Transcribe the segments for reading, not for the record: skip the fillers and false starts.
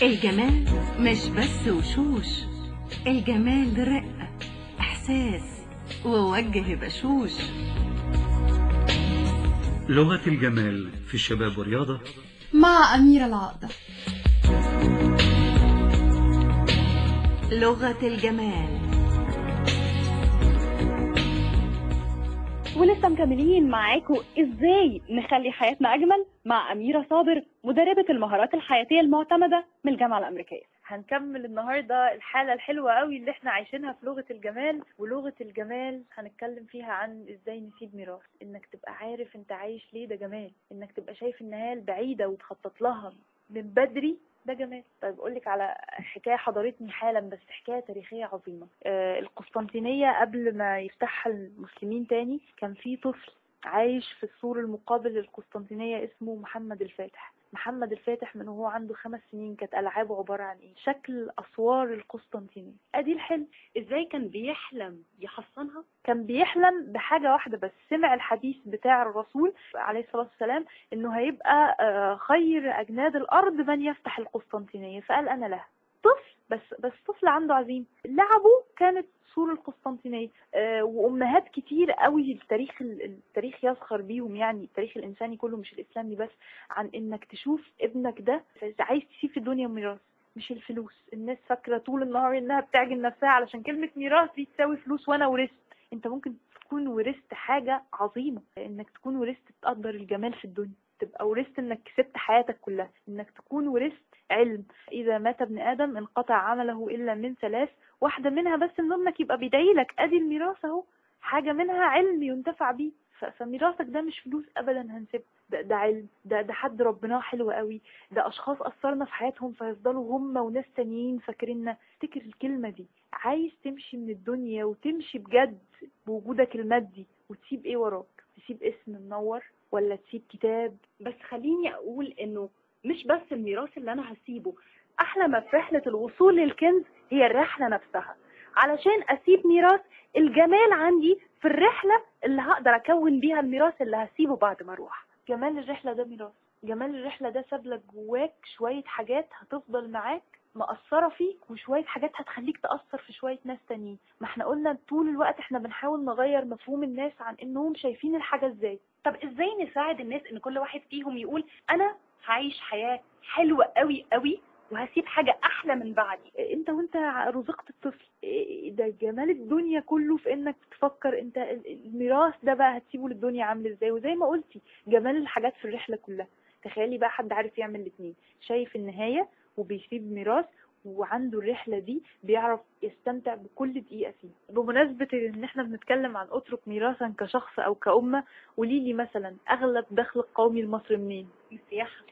الجمال مش بس وشوش، الجمال رقة، إحساس، ووجه بشوش. لغة الجمال في الشباب والرياضة مع أميرة العقدة. لغة الجمال. ولسه مكملين معاكم ازاي نخلي حياتنا اجمل مع اميره صابر، مدربه المهارات الحياتية المعتمدة من الجامعة الامريكية. هنكمل النهارده الحالة الحلوة قوي اللي احنا عايشينها في لغة الجمال، ولغة الجمال هنتكلم فيها عن ازاي نسيب ميراث. انك تبقى عارف انت عايش ليه، ده جمال. انك تبقى شايف النهاية البعيدة وتخطط لها من بدري، ده جمال. طيب اقول لك على حكاية حضرتني حالا، بس حكاية تاريخية عظيمة. القسطنطينية قبل ما يفتحها المسلمين تاني كان في طفل عايش في السور المقابل للقسطنطينيه اسمه محمد الفاتح. محمد الفاتح من وهو عنده 5 سنين كانت العابه عبارة عن ايه؟ شكل اسوار القسطنطينية. ادي الحلم. ازاي كان بيحلم يحصنها؟ كان بيحلم بحاجة واحدة بس، سمع الحديث بتاع الرسول عليه الصلاة والسلام انه هيبقى خير اجناد الارض من يفتح القسطنطينية، فقال انا لها. طفل بس طفل عنده عزيمة. لعبه كانت سور القسطنطينية. وامهات كتير قوي التاريخ يزخر بيهم، يعني التاريخ الانساني كله مش الاسلامي بس، عن انك تشوف ابنك ده عايز تسيب في الدنيا ميراث، مش الفلوس. الناس فاكره طول النهار انها بتعجن نفسها علشان كلمة ميراث دي تساوي فلوس وانا ورثت. انت ممكن تكون ورثت حاجة عظيمة، انك تكون ورثت تقدر الجمال في الدنيا، تبقى ورثت انك كسبت حياتك كلها، انك تكون ورثت علم. اذا مات ابن ادم انقطع عمله الا من 3، واحدة منها بس ان ابنك يبقى بيدعي لك، ادي الميراث اهو، حاجة منها علم ينتفع بيه. فميراثك ده مش فلوس ابدا هنسيبها، ده علم، ده حد ربناه حلو قوي، ده اشخاص اثرنا في حياتهم فيفضلوا هم وناس تانيين فاكريننا. افتكر الكلمة دي. عايز تمشي من الدنيا وتمشي بجد بوجودك المادي وتسيب ايه وراك؟ تسيب اسم منور ولا تسيب كتاب؟ بس خليني اقول انه مش بس الميراث اللي انا هسيبه، احلى ما في رحله الوصول للكنز هي الرحلة نفسها. علشان اسيب ميراث، الجمال عندي في الرحلة اللي هقدر اكون بيها الميراث اللي هسيبه بعد ما اروح. جمال الرحلة ده ميراث. جمال الرحلة ده سابلك جواك شوية حاجات هتفضل معاك مأثره فيك، وشوية حاجات هتخليك تأثر في شوية ناس تانيين. ما احنا قلنا طول الوقت احنا بنحاول نغير مفهوم الناس عن انهم شايفين الحاجة ازاي. طب ازاي نساعد الناس ان كل واحد فيهم يقول انا هعيش حياة حلوة قوي قوي وهسيب حاجة احلى من بعدي؟ انت وانت رزقت الطفل، ده جمال الدنيا كله في انك تفكر انت الميراث ده بقى هتسيبه للدنيا عامل ازاي. وزي ما قلتي جمال الحاجات في الرحلة كلها. تخيلي بقى حد عارف يعمل الاثنين، شايف النهاية وبيسيب ميراث وعنده الرحلة دي، بيعرف يستمتع بكل دقيقة فيها. بمناسبة ان احنا بنتكلم عن اترك ميراثا كشخص او كأمة، قولي لي مثلا اغلب دخل القومي المصري منين؟ السياحة.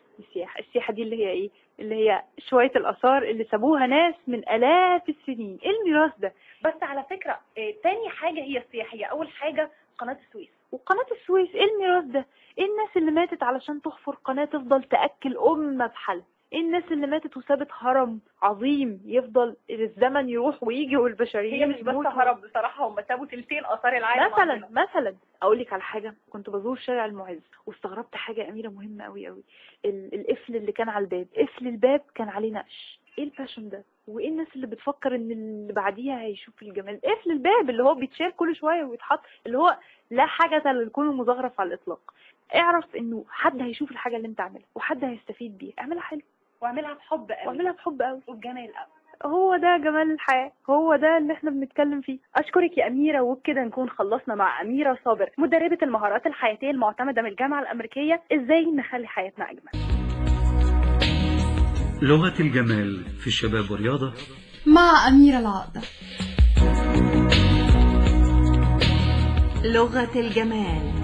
السياحة دي اللي هي ايه؟ اللي هي شوية الآثار اللي سابوها ناس من آلاف السنين. ايه الميراث ده؟ بس على فكرة تاني حاجة هي السياحية، اول حاجة قناة السويس. وقناة السويس ايه الميراث ده؟ ايه الناس اللي ماتت علشان تحفر قناة تفضل تأكل أمة بحالها؟ ايه الناس اللي ماتت وسابت هرم عظيم يفضل الزمن يروح ويجي والبشريين؟ هي مش بس هرم بصراحة، هم سابوا 2/3 آثار العالم مثلا. اقول لك على حاجة، كنت بزور شارع المعز واستغربت حاجة اميره مهمة قوي قوي. القفل اللي كان على الباب، قفل الباب كان عليه نقش. ايه ال passion ده؟ وايه الناس اللي بتفكر ان اللي بعديها هيشوف الجمال؟ قفل الباب اللي هو بيتشال كل شوية ويتحط، اللي هو لا حاجة للكون مزخرف على الاطلاق. اعرف انه حد هيشوف الحاجة اللي انت عاملها وحد هيستفيد بيها، اعملها حلو واعملها بحب قوي، واعملها بحب قوي وبجمال قوي. هو ده جمال الحياة، هو ده اللي احنا بنتكلم فيه. اشكرك يا اميره، وبكده نكون خلصنا مع اميره صابر مدربه المهارات الحياتية المعتمدة من الجامعة الامريكية، ازاي نخلي حياتنا اجمل. لغة الجمال في الشباب والرياضة مع اميره العقدة. لغة الجمال.